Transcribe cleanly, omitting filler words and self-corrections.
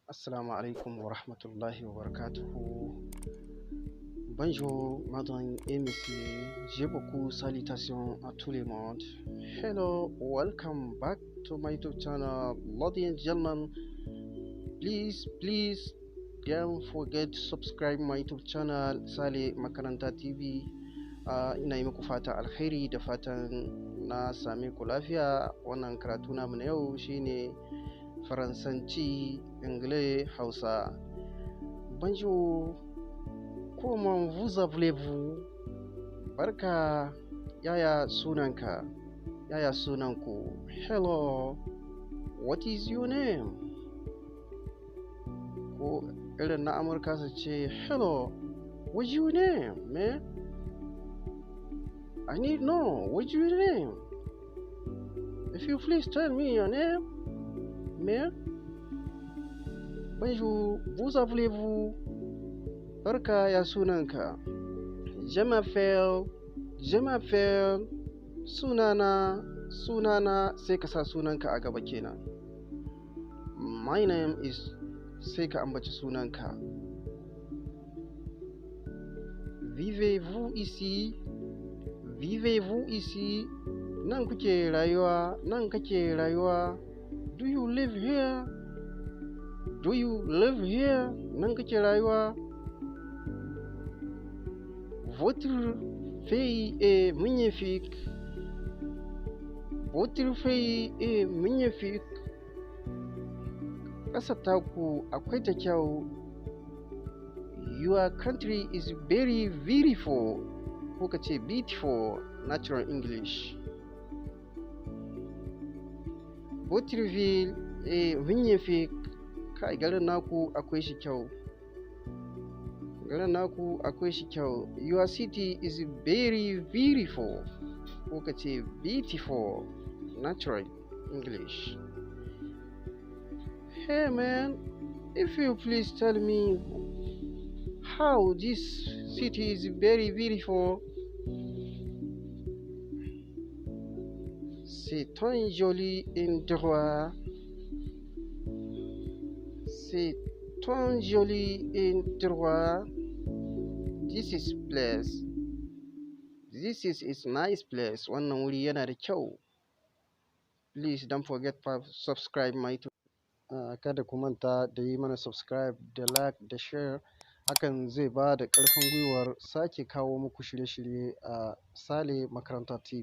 Assalamu alaikum wa rahmatullahi wa barakatuhu. Bonjour, madame et messieurs. J'ai beaucoup salutations à tout le monde. Hello, welcome back to my YouTube channel. Ladies and gentlemen, please, please don't forget to subscribe my YouTube channel, Sale Makaranta TV. Ina yi muku fata alkhairi da fatan na same ku lafiya. Wannan karatu namu na yau shine Faransanci, Anglais, Hausa. Bonjour, comment vous appelez-vous? Barka, yaya sunanka? Yaya sunanku? Hello, what is your name? Ko irin na Amurka su ce, "Hello, what's your name, man? I need know, what's your name? If you please tell me your name, man." Bonjour, vous appelez-vous? Barka, ya sunanka? Je m'appelle, sunana, sunana, sai ka sa sunanka a gaba kenan. My name is, sai ka ambaci sunanka. Vivez-vous ici? Vivez-vous ici? Nan kuke rayuwa, nan kake rayuwa. Do you live here? Do you live here? Nan kake rayuwa. Votre pays est magnifique. Votre pays est magnifique. Ƙasar taku akwai ta kyau. Your country is very beautiful. Ko ka ce beautiful, natural English. Votre ville est magnifique. Kai, garin naku akwai shi kyau. Garin naku akwai shi kyau. Your city is very beautiful. Ko ka ce beautiful, natural English. Hey man, if you please tell me how this city is very beautiful. C'est un joli endroit. C'est un joli endroit. This is place. This is nice place. Wannan wuri yana da kyau. Please don't forget to subscribe my YouTube. Kada ku manta da yi mana subscribe da like da share. Hakan zai ba da ƙarfin gwiwar sake kawo muku shirye-shirye a Sale Makaranta TV.